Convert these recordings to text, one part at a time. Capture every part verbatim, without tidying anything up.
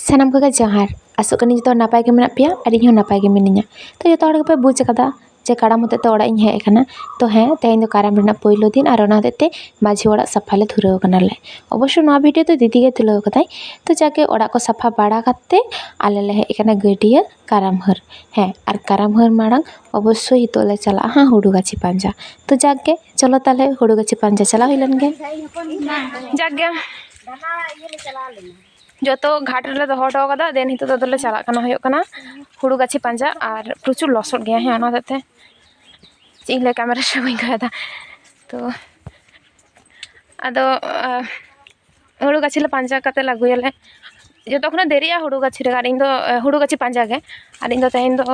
ᱥᱟᱱᱟᱢ ᱠᱚᱜᱮ ᱡᱚᱦᱟᱨ᱾ ᱟᱥᱚᱜ ᱠᱟᱹᱱᱟᱹᱧ ᱡᱚᱛᱚ ᱦᱚᱲ ᱱᱟᱯᱟᱭ ᱜᱮ ᱢᱮᱱᱟᱜ ᱯᱮᱭᱟ ᱟᱨ ᱤᱧ ᱦᱚᱸ ᱱᱟᱯᱟᱭ ᱜᱮ ᱢᱤᱱᱟᱹᱧᱟ᱾ ᱛᱚ, ᱡᱚᱛᱚ ᱦᱚᱲ ᱜᱮᱯᱮ ᱵᱩᱡᱽ ᱟᱠᱟᱫᱟ ᱡᱮ ᱠᱟᱨᱟᱢ ᱦᱚᱛᱮᱡ ᱛᱮ ᱚᱲᱟᱜ ᱤᱧ ᱦᱮᱡ ᱟᱠᱟᱱᱟ᱾ ᱛᱚ ᱦᱮᱸ, ᱛᱮᱦᱮᱧ ᱫᱚ ᱠᱟᱨᱟᱢ ᱨᱮᱱᱟᱜ ᱯᱳᱭᱞᱳ ᱫᱤᱱ ᱟᱨ ᱚᱱᱟ ᱦᱚᱛᱮᱡ ᱛᱮ ᱢᱟᱹᱡᱷᱤ ᱚᱲᱟᱜ ᱥᱟᱯᱷᱟ ᱞᱮ ᱫᱷᱩᱨᱟᱹᱣ ᱟᱠᱟᱱᱟᱞᱮ᱾ ᱚᱵᱚᱥᱥᱚ ᱱᱚᱣᱟ ᱵᱷᱤᱰᱤᱭᱳ ᱫᱚ ᱫᱤᱫᱤ ᱜᱮ ᱛᱩᱞᱟᱹᱣ ᱟᱠᱟᱫᱟᱭ᱾ ᱛᱚ ᱡᱟᱜᱮ ᱚᱲᱟᱜ ᱠᱚ ᱥᱟᱯᱷᱟ ᱵᱟᱲᱟ ᱠᱟᱛᱮ ᱟᱞᱮ ᱞᱮ ᱦᱮᱡ ᱟᱠᱟᱱᱟ ᱜᱟᱹᱰᱭᱟᱹ ᱠᱟᱨᱟᱢ ᱦᱟᱹᱨ᱾ ᱦᱮᱸ, ᱟᱨ ᱠᱟᱨᱟᱢ ᱦᱟᱹᱨ ᱢᱟᱲᱟᱝ ᱚᱵᱚᱥᱥᱳᱭ ᱱᱤᱛᱚᱜ ᱞᱮ ᱪᱟᱞᱟᱜᱼᱟ ᱦᱟᱸᱜ ᱦᱩᱲᱩ ᱜᱟᱹᱪᱷᱤ ᱯᱟᱸᱡᱟ᱾ ᱛᱚ ᱡᱟᱜᱮ ᱪᱚᱞᱚ ᱛᱟᱦᱞᱮ ᱦᱩᱲᱩ ᱜᱟᱹᱪᱷᱤ ᱯᱟᱸᱡᱟ ᱪᱟᱞᱟᱣ ᱦᱩᱭ ᱞᱮᱱ ᱜᱮ᱾ ᱡᱟᱜᱮ ᱡᱚᱛᱚ ᱜᱷᱟᱴ ᱨᱮᱞᱮ ᱫᱚᱦᱚ ᱦᱚᱴᱚ ᱠᱟᱫᱟ, ᱫᱮᱱ ᱱᱤᱛᱚᱜ ᱫᱚ ᱟᱫᱚᱞᱮ ᱪᱟᱞᱟᱜ ᱠᱟᱱᱟ, ᱦᱩᱭᱩᱜ ᱠᱟᱱᱟ ᱦᱩᱲᱩ ᱜᱟᱹᱪᱷᱤ ᱯᱟᱸᱡᱟ᱾ ᱟᱨ ᱯᱨᱚᱪᱩᱨ ᱞᱚᱥᱚᱫ ᱜᱮᱭᱟ, ᱦᱮᱸ, ᱚᱱᱟ ᱦᱚᱛᱮᱡ ᱛᱮ ᱪᱮᱫ ᱤᱧ ᱞᱟᱹᱭᱟ, ᱠᱮᱢᱮᱨᱟ ᱥᱮᱫ ᱵᱟᱹᱧ ᱠᱚᱭᱚᱜ ᱮᱫᱟ᱾ ᱛᱚ ᱟᱫᱚ, ᱟᱦ, ᱦᱩᱲᱩ ᱜᱟᱹᱪᱷᱤ ᱞᱮ ᱯᱟᱸᱡᱟ ᱠᱟᱛᱮ ᱞᱮ ᱟᱹᱜᱩᱭᱟᱞᱮ᱾ ᱡᱚᱛᱚ ᱠᱷᱚᱱᱟᱜ ᱫᱮᱨᱤᱜᱼᱟ ᱦᱩᱲᱩ ᱜᱟᱹᱪᱷᱤ ᱨᱮ, ᱟᱨ ᱤᱧ ᱫᱚ, ᱟᱦ, ᱦᱩᱲᱩ ᱜᱟᱹᱪᱷᱤ ᱯᱟᱸᱡᱟ ᱜᱮ᱾ ᱟᱨ ᱤᱧ ᱫᱚ ᱛᱮᱦᱮᱧ ᱫᱚ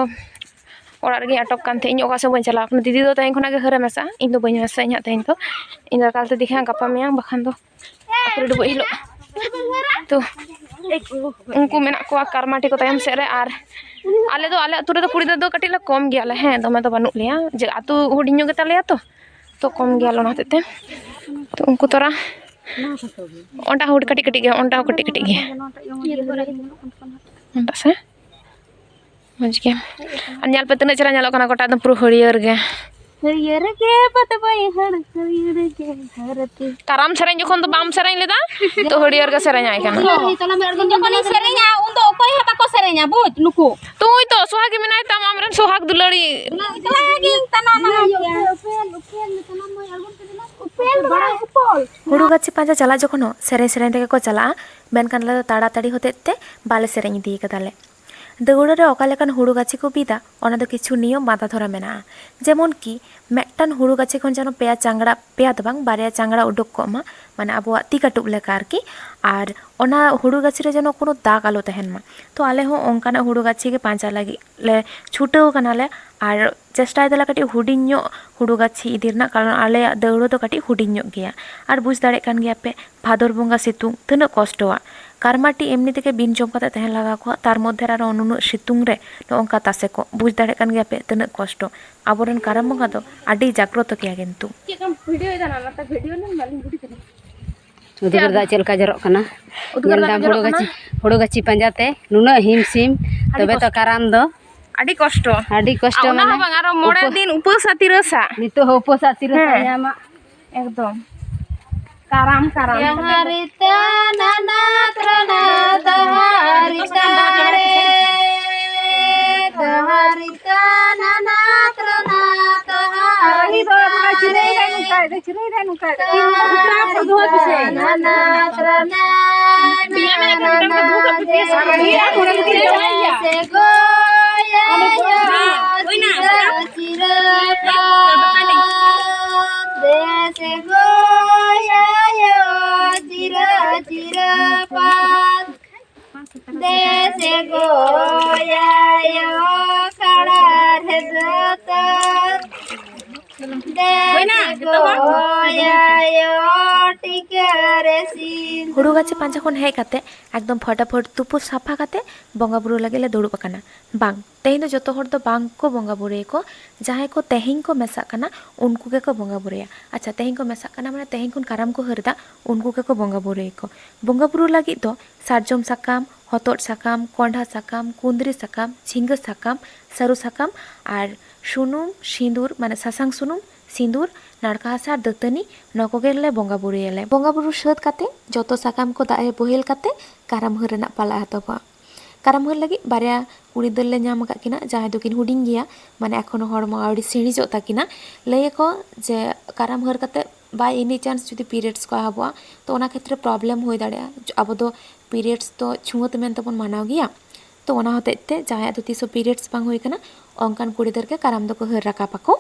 ᱚᱲᱟᱜ ᱨᱮᱜᱮᱧ ᱟᱴᱚᱠ ᱠᱟᱱ ᱛᱟᱦᱮᱸᱫ, ᱤᱧ ᱚᱠᱟ ᱥᱮᱫ ᱦᱚᱸ ᱵᱟᱹᱧ ᱪᱟᱞᱟᱣ ᱠᱟᱱᱟ᱾ ᱫᱤᱫᱤ ᱫᱚ ᱛᱮᱦᱮᱧ ᱠᱷᱚᱱᱟᱜ ᱜᱮ ᱦᱟᱹᱨᱮ ᱢᱮᱥᱟᱜᱼᱟ, ᱤᱧ ᱫᱚ ᱵᱟᱹᱧ ᱢᱮᱥᱟᱜᱼᱟ ᱦᱟᱸᱜ ᱛᱮᱦᱮᱧ ᱫᱚ᱾ ᱤᱧ ᱫᱚ ᱮᱠᱟᱞ ᱛᱮ ᱫᱮᱠᱷᱤ ᱦᱟᱸᱜ ᱜᱟᱯᱟ ᱢᱮᱭᱟᱝ, ᱵᱟᱠᱷᱟᱱ ᱫᱚ ᱟᱯᱮ ᱰᱩᱵᱩᱡ ᱦᱤᱞᱳᱜ᱾ ᱛᱚ ᱩᱱᱠᱩ ᱢᱮᱱᱟᱜ ᱠᱚᱣᱟ ᱠᱟᱨᱢᱟᱴᱤ ᱠᱚ ᱛᱟᱭᱚᱢ ᱥᱮᱫ ᱨᱮ, ᱟᱨ ᱟᱞᱮ ᱫᱚ, ᱟᱞᱮ ᱟᱹᱛᱩ ᱨᱮᱫᱚ ᱠᱩᱲᱤ ᱜᱤᱫᱽᱨᱟᱹ ᱫᱚ ᱠᱟᱹᱴᱤᱡ ᱞᱮ ᱠᱚᱢ ᱜᱮᱭᱟᱞᱮ, ᱦᱮᱸ, ᱫᱚᱢᱮ ᱫᱚ ᱵᱟᱹᱱᱩᱜ ᱞᱮᱭᱟ, ᱡᱮ ᱟᱹᱛᱩ ᱦᱩᱰᱤᱧ ᱧᱚᱜ ᱜᱮᱛᱟ ᱞᱮᱭᱟ ᱛᱚ, ᱛᱚ ᱠᱚᱢ ᱜᱮᱭᱟᱞᱮ ᱚᱱᱟ ᱦᱚᱛᱮᱡ ᱛᱮ᱾ ᱛᱚ ᱩᱱᱠᱩ ᱛᱚᱨᱟ ᱚᱱᱴᱟ ᱦᱩᱰ ᱠᱟᱹᱴᱤᱡ ᱠᱟᱹᱴᱤᱡ ᱜᱮᱭᱟ, ᱚᱱᱴᱟ ᱦᱚᱸ ᱠᱟᱹᱴᱤᱡ ᱠᱟᱹᱴᱤᱡ ᱜᱮᱭᱟ᱾ ᱚᱱᱴᱟ ᱥᱮ ᱢᱚᱡᱽ ᱜᱮ᱾ ᱟᱨ ᱧᱮᱞ ᱯᱮ ᱛᱤᱱᱟᱹᱜ ᱪᱮᱦᱨᱟ ᱧᱮᱞᱚᱜ ᱠᱟᱱᱟ, ᱜᱚᱴᱟ ᱮᱠᱫᱚᱢ ᱯᱩᱨᱟᱹ ᱦᱟᱹᱨᱭᱟᱹᱲ ᱜᱮ᱾ ᱦᱟᱹᱨᱭᱟᱹᱲ ᱜᱮ ᱵᱟᱹᱫᱽ ᱵᱟᱹᱭᱦᱟᱹᱲ, ᱦᱟᱹᱨᱭᱟᱹᱲ ᱜᱮ ᱫᱷᱟᱹᱨᱛᱤ᱾ ᱠᱟᱨᱟᱢ ᱥᱮᱨᱮᱧ ᱡᱚᱠᱷᱚᱱ ᱫᱚ ᱵᱟᱢ ᱥᱮᱨᱮᱧ ᱞᱮᱫᱟ, ᱛᱚ ᱦᱟᱹᱨᱭᱟᱹᱲ ᱜᱮ ᱥᱮᱨᱮᱧ ᱟᱭ ᱠᱟᱱᱟ᱾ ᱤᱧ ᱡᱚᱠᱷᱚᱱᱤᱧ ᱥᱮᱨᱮᱧᱟ, ᱩᱱ ᱫᱚ ᱚᱠᱚᱭ ᱦᱚᱸ ᱵᱟᱠᱚ ᱥᱮᱨᱮᱧᱟ, ᱵᱩᱡᱽ, ᱱᱩᱠᱩ᱾ ᱛᱩᱭ ᱛᱚ ᱥᱚᱦᱟᱜ ᱜᱮ ᱢᱮᱱᱟᱭ ᱛᱟᱢ, ᱟᱢᱨᱮᱱ ᱥᱚᱦᱟᱜ ᱫᱩᱞᱟᱹᱲᱤ᱾ ᱮᱠᱞᱟ ᱜᱤᱧ ᱛᱟᱦᱮᱱᱟ, ᱚᱱᱟ ᱜᱮ᱾ ᱩᱯᱮᱞ ᱫᱚ ᱵᱟᱝ, ᱩᱯᱚᱞ᱾ ᱦᱩᱲᱩ ᱜᱟᱹᱪᱷᱤ ᱯᱟᱸᱡᱟ ᱪᱟᱞᱟᱜ ᱡᱚᱠᱷᱚᱱ ᱦᱚᱸ ᱥᱮᱨᱮᱧ ᱥᱮᱨᱮᱧ ᱛᱮᱜᱮ ᱠᱚ ᱪᱟᱞᱟᱜᱼᱟ, ᱢᱮᱱᱠᱷᱟᱱ ᱟᱞᱮ ᱫᱚ ᱛᱟᱲᱟᱛᱟᱲᱤ ᱦᱚᱛᱮᱡ ᱛᱮ ᱵᱟᱞᱮ ᱥᱮᱨᱮᱧ ᱤᱫᱤ ᱠᱟᱫᱟᱞᱮ᱾ ᱫᱟᱹᱣᱲᱟᱹ ᱨᱮ ᱚᱠᱟ ᱞᱮᱠᱟᱱ ᱦᱩᱲᱩ ᱜᱟᱹᱪᱷᱤ ᱠᱚ ᱵᱤᱫᱟ, ᱚᱱᱟ ᱫᱚ ᱠᱤᱪᱷᱩ ᱱᱤᱭᱚᱢ ᱵᱟᱸᱫᱷᱟ ᱫᱷᱚᱨᱟ ᱢᱮᱱᱟᱜᱼᱟ᱾ ᱡᱮᱢᱚᱱ ᱠᱤ ᱢᱤᱫᱴᱟᱝ ᱦᱩᱲᱩ ᱜᱟᱹᱪᱷᱤ ᱠᱷᱚᱱ ᱡᱮᱱᱚ ᱯᱮᱭᱟ ᱪᱟᱝᱲᱟ, ᱯᱮᱭᱟ ᱫᱚ ᱵᱟᱝ, ᱵᱟᱨᱭᱟ ᱪᱟᱝᱲᱟ ᱩᱰᱩᱠ ᱠᱚᱜ ᱢᱟ, ᱢᱟᱱᱮ ᱟᱵᱚᱣᱟᱜ ᱛᱤ ᱠᱟᱹᱴᱩᱵ ᱞᱮᱠᱟ ᱟᱨᱠᱤ᱾ ᱟᱨ ᱚᱱᱟ ᱦᱩᱲᱩ ᱜᱟᱹᱪᱷᱤ ᱨᱮ ᱡᱮᱱᱚ ᱠᱳᱱᱳ ᱫᱟᱜᱽ ᱟᱞᱚ ᱛᱟᱦᱮᱱ ᱢᱟ᱾ ᱛᱚ ᱟᱞᱮ ᱦᱚᱸ ᱚᱱᱠᱟᱱᱟᱜ ᱦᱩᱲᱩ ᱜᱟᱹᱪᱷᱤ ᱜᱮ ᱯᱟᱸᱡᱟ ᱞᱟᱹᱜᱤᱫ ᱞᱮ ᱪᱷᱩᱴᱟᱹᱣ ᱠᱟᱱᱟᱞᱮ᱾ ᱟᱨ ᱪᱮᱥᱴᱟᱭ ᱫᱟᱞᱮ ᱠᱟᱹᱴᱤᱡ ᱦᱩᱰᱤᱧ ᱧᱚᱜ ᱦᱩᱲᱩ ᱜᱟᱹᱪᱷᱤ ᱤᱫᱤ ᱨᱮᱱᱟᱜ, ᱠᱟᱨᱚᱱ ᱟᱞᱮᱭᱟᱜ ᱫᱟᱹᱣᱲᱟᱹ ᱫᱚ ᱠᱟᱹᱴᱤᱡ ᱦᱩᱰᱤᱧ ᱧᱚᱜ ᱜᱮᱭᱟ᱾ ᱟᱨ ᱵᱩᱡᱽ ᱫᱟᱲᱮᱭᱟᱜ ᱠᱟᱱ ᱜᱮᱭᱟ ᱯᱮ, ᱵᱷᱟᱫᱚᱨ ᱵᱚᱸᱜᱟ ᱥᱤᱛᱩᱝ ᱛᱤᱱᱟᱹᱜ ᱠᱚᱥᱴᱚᱣᱟ᱾ ᱠᱟᱨᱢᱟᱴᱤ ᱮᱢᱱᱤ ᱛᱮᱜᱮ ᱵᱤᱱ ᱡᱚᱢ ᱠᱟᱛᱮ ᱛᱟᱦᱮᱸ ᱞᱟᱜᱟᱣ ᱠᱚᱣᱟ, ᱛᱟᱨ ᱢᱚᱫᱽᱫᱷᱮ ᱨᱮ ᱟᱨᱚ ᱱᱩᱱᱟᱹᱜ ᱥᱤᱛᱩᱝ ᱨᱮ ᱱᱚᱜᱼᱚ ᱱᱚᱝᱠᱟ ᱛᱟᱥᱮ ᱠᱚ, ᱵᱩᱡᱽ ᱫᱟᱲᱮᱭᱟᱜ ᱠᱟᱱ ᱜᱮᱭᱟ ᱯᱮ ᱛᱤᱱᱟᱹᱜ ᱠᱚᱥᱴᱚ᱾ ᱟᱵᱚᱨᱮᱱ ᱠᱟᱨᱟᱢ ᱵᱚᱸᱜᱟ ᱫᱚ ᱟᱹᱰᱤ ᱡᱟᱜᱽᱨᱚᱛᱚ ᱜᱮᱭᱟ ᱠᱤᱱᱛᱩ᱾ ᱪᱮᱫ ᱠᱚᱢ ᱵᱷᱤᱰᱤᱭᱳᱭᱮᱫᱟ ᱱᱟ? ᱱᱟᱛᱮ ᱵᱷᱤᱰᱤᱭᱳ ᱞᱮᱢ, ᱵᱟᱹᱞᱤᱧ ᱵᱩᱰᱤ ᱠᱟᱱᱟ᱾ ᱩᱫᱽᱜᱟᱹᱨ ᱫᱟᱜ ᱪᱮᱫ ᱞᱮᱠᱟ ᱡᱚᱨᱚᱜ ᱠᱟᱱᱟ? ᱩᱫᱽᱜᱟᱹᱨ ᱧᱮᱞ ᱫᱟᱜ ᱫᱟᱢ ᱦᱩᱲᱩ ᱡᱚᱨᱚᱜ ᱠᱟᱱᱟ᱾ ᱜᱟᱹᱪᱷᱤ, ᱦᱩᱲᱩ ᱜᱟᱹᱪᱷᱤ ᱯᱟᱸᱡᱟ ᱛᱮ ᱱᱩᱱᱟᱹᱜ ᱦᱤᱢ ᱥᱤᱢ, ᱟᱹᱰᱤ ᱛᱚᱵᱮ ᱛᱚ ᱠᱚᱥᱴᱚ᱾ ᱠᱟᱨᱟᱢ ᱫᱚ᱾ ᱟᱹᱰᱤ ᱠᱚᱥᱴᱚ᱾ ᱟᱨ ᱚᱱᱟ ᱢᱟᱱᱮ ᱦᱚᱸ ᱵᱟᱝ, ᱟᱨᱚ ᱢᱚᱬᱮ ᱩᱯᱟᱹ- ᱫᱤᱱ ᱩᱯᱟᱹᱥᱟ ᱛᱤᱨᱟᱹᱥᱟ᱾ ᱱᱤᱛᱚᱜ ᱦᱚᱸ ᱩᱯᱟᱹᱥᱟ ᱛᱤᱨᱟᱹᱥᱟ ᱦᱮᱸ᱾ ᱧᱟᱢᱟ᱾ ᱮᱠᱫᱚᱢ᱾ ᱠᱟᱨᱟᱢ, ᱠᱟᱨᱟᱢ᱾ ᱡᱟᱦᱟᱸ ᱨᱤᱛᱟᱹ ᱱᱟᱱᱟ ᱛᱨᱟᱱᱟ ᱛᱟᱦᱟᱸ ᱨᱤᱛᱟᱹ ᱨᱮ, ᱛᱟᱦᱟᱸ ᱨᱤᱛᱟᱹ ᱱᱟᱱᱟ ᱛᱨᱟᱱᱟ ᱛᱟᱦᱟᱸ ᱨᱤᱛᱟᱹ ᱨᱮ᱾ ᱪᱤᱨᱟᱹᱭ ᱫᱟᱭ ᱱᱚᱝᱠᱟ, ᱪᱤᱨᱟᱹᱭ ᱫᱟᱭ ᱱᱚᱝᱠᱟ᱾ ᱛᱟᱦᱟᱸ ᱨᱤᱛᱟᱹ ᱱᱟᱱᱟ ᱛᱨᱟᱱᱟ ᱱᱟᱱᱟ ᱥᱮ ᱜᱚᱭᱟ ᱪᱤᱨᱟᱹ ᱪᱤᱨᱟᱹ ᱯᱟᱫ᱾ ᱫᱮᱥᱮ ᱜᱚᱭᱟᱭᱳ ᱪᱤᱨᱟᱹ ᱪᱤᱨᱟᱹ ᱯᱟᱫ᱾ ᱫᱮᱥᱮ ᱜᱚᱭᱟᱭᱳ ᱠᱟᱲᱟ ᱨᱮ ᱫᱟᱹᱛᱟᱹ᱾ ᱫᱮᱥᱮ ᱜᱚᱭᱟᱭᱳ ᱴᱤᱠᱟᱹ ᱨᱮ ᱥᱤᱸᱫᱩᱨ᱾ ᱦᱩᱲᱩ ᱜᱟᱹᱪᱷᱤ ᱯᱟᱸᱡᱟ ᱠᱷᱚᱱ ᱦᱮᱡ ᱠᱟᱛᱮ ᱮᱠᱫᱚᱢ ᱯᱷᱚᱴᱟᱯᱷᱚᱴ ᱛᱩᱯᱩ ᱥᱟᱯᱷᱟ ᱠᱟᱛᱮ ᱵᱚᱸᱜᱟ ᱵᱩᱨᱩ ᱞᱟᱹᱜᱤᱫ ᱞᱮ ᱫᱩᱲᱩᱵ ᱟᱠᱟᱱᱟ᱾ ᱵᱟᱝ, ᱛᱮᱦᱮᱧ ᱫᱚ ᱡᱚᱛᱚ ᱦᱚᱲ ᱫᱚ ᱵᱟᱝ ᱠᱚ ᱵᱚᱸᱜᱟ ᱵᱩᱨᱩᱭᱟᱠᱚ᱾ ᱡᱟᱦᱟᱸᱭ ᱠᱚ ᱛᱮᱦᱮᱧ ᱠᱚ ᱢᱮᱥᱟᱜ ᱠᱟᱱᱟ, ᱩᱱᱠᱩ ᱜᱮᱠᱚ ᱵᱚᱸᱜᱟ ᱵᱩᱨᱩᱭᱟ᱾ ᱟᱪᱪᱷᱟ, ᱛᱮᱦᱮᱧ ᱠᱚ ᱢᱮᱥᱟᱜ ᱠᱟᱱᱟ ᱢᱟᱱᱮ ᱛᱮᱦᱮᱧ ᱠᱷᱚᱱ ᱠᱟᱨᱟᱢ ᱠᱚ ᱦᱟᱹᱨ ᱮᱫᱟ, ᱩᱱᱠᱩ ᱜᱮᱠᱚ ᱵᱚᱸᱜᱟ ᱵᱩᱨᱩᱭᱟᱠᱚ᱾ ᱵᱚᱸᱜᱟ ᱵᱩᱨᱩ ᱞᱟᱹᱜᱤᱫ ᱫᱚ ᱥᱟᱨᱡᱚᱢ ᱥᱟᱠᱟᱢ, ᱦᱚᱛᱚᱫ ᱥᱟᱠᱟᱢ, ᱠᱚᱸᱰᱷᱟ ᱥᱟᱠᱟᱢ, ᱠᱩᱸᱫᱽᱨᱤ ᱥᱟᱠᱟᱢ, ᱡᱷᱤᱸᱜᱟᱹ ᱥᱟᱠᱟᱢ, ᱥᱟᱹᱨᱩ ᱥᱟᱠᱟᱢ ᱟᱨ ᱥᱩᱱᱩᱢ, ᱥᱤᱸᱫᱩᱨ, ᱢᱟᱱᱮ ᱥᱟᱥᱟᱝ ᱥᱩᱱᱩᱢ, ᱥᱤᱸᱫᱩᱨ, ᱱᱟᱲᱠᱟ ᱦᱟᱥᱟ ᱟᱨ ᱫᱟᱹᱛᱟᱹᱱᱤ, ᱱᱚᱣᱟ ᱠᱚᱜᱮ ᱞᱮ ᱵᱚᱸᱜᱟ ᱵᱩᱨᱩᱭᱟᱞᱮ᱾ ᱵᱚᱸᱜᱟ ᱵᱩᱨᱩ ᱥᱟᱹᱛ ᱠᱟᱛᱮ ᱡᱚᱛᱚ ᱥᱟᱠᱟᱢ ᱠᱚ ᱫᱟᱜ ᱨᱮ ᱵᱳᱦᱮᱞ ᱠᱟᱛᱮ ᱠᱟᱨᱟᱢ ᱦᱟᱹᱨ ᱨᱮᱱᱟᱜ ᱯᱟᱞᱟ ᱮᱛᱚᱦᱚᱵᱚᱜᱼᱟ᱾ ᱠᱟᱨᱟᱢ ᱦᱟᱹᱨ ᱞᱟᱹᱜᱤᱫ ᱵᱟᱨᱭᱟ ᱠᱩᱲᱤ ᱜᱤᱫᱟᱹᱨ ᱞᱮ ᱧᱟᱢ ᱟᱠᱟᱫ ᱠᱤᱱᱟ, ᱡᱟᱦᱟᱸᱭ ᱫᱚᱠᱤᱱ ᱦᱩᱰᱤᱧ ᱜᱮᱭᱟ, ᱢᱟᱱᱮ ᱮᱠᱷᱚᱱᱳ ᱦᱚᱲᱢᱚ ᱟᱹᱣᱨᱤ ᱥᱤᱬᱤᱡᱚᱜ ᱛᱟᱹᱠᱤᱱᱟ᱾ ᱞᱟᱹᱭ ᱟᱠᱚ ᱡᱮ ᱠᱟᱨᱟᱢ ᱦᱟᱹᱨ ᱠᱟᱛᱮ by any chance ᱡᱩᱫᱤ periods ᱠᱚ ᱮᱦᱚᱵᱚᱜᱼᱟ, ᱛᱚ ᱚᱱᱟ ᱠᱷᱮᱛᱨᱮ problem ᱦᱩᱭ ᱫᱟᱲᱮᱭᱟᱜᱼᱟ᱾ ᱟᱵᱚ ᱫᱚ periods ᱫᱚ ᱪᱷᱩᱣᱟᱹᱛ ᱢᱮᱱᱛᱮ ᱵᱚᱱ ᱢᱟᱱᱟᱣ ᱜᱮᱭᱟ᱾ ᱛᱚ ᱚᱱᱟ ᱦᱚᱛᱮᱡ ᱛᱮ ᱡᱟᱦᱟᱸᱭᱟᱜ ᱫᱚ ᱛᱤᱥ ᱦᱚᱸ periods ᱵᱟᱝ ᱦᱩᱭ ᱠᱟᱱᱟ, ᱚᱱᱠᱟᱱ ᱠᱩᱲᱤ ᱜᱤᱫᱟᱹᱨ ᱜᱮ ᱠᱟᱨᱟᱢ ᱫᱚᱠᱚ ᱦᱟᱹᱨ ᱨᱟᱠᱟᱵ ᱟᱠᱚ᱾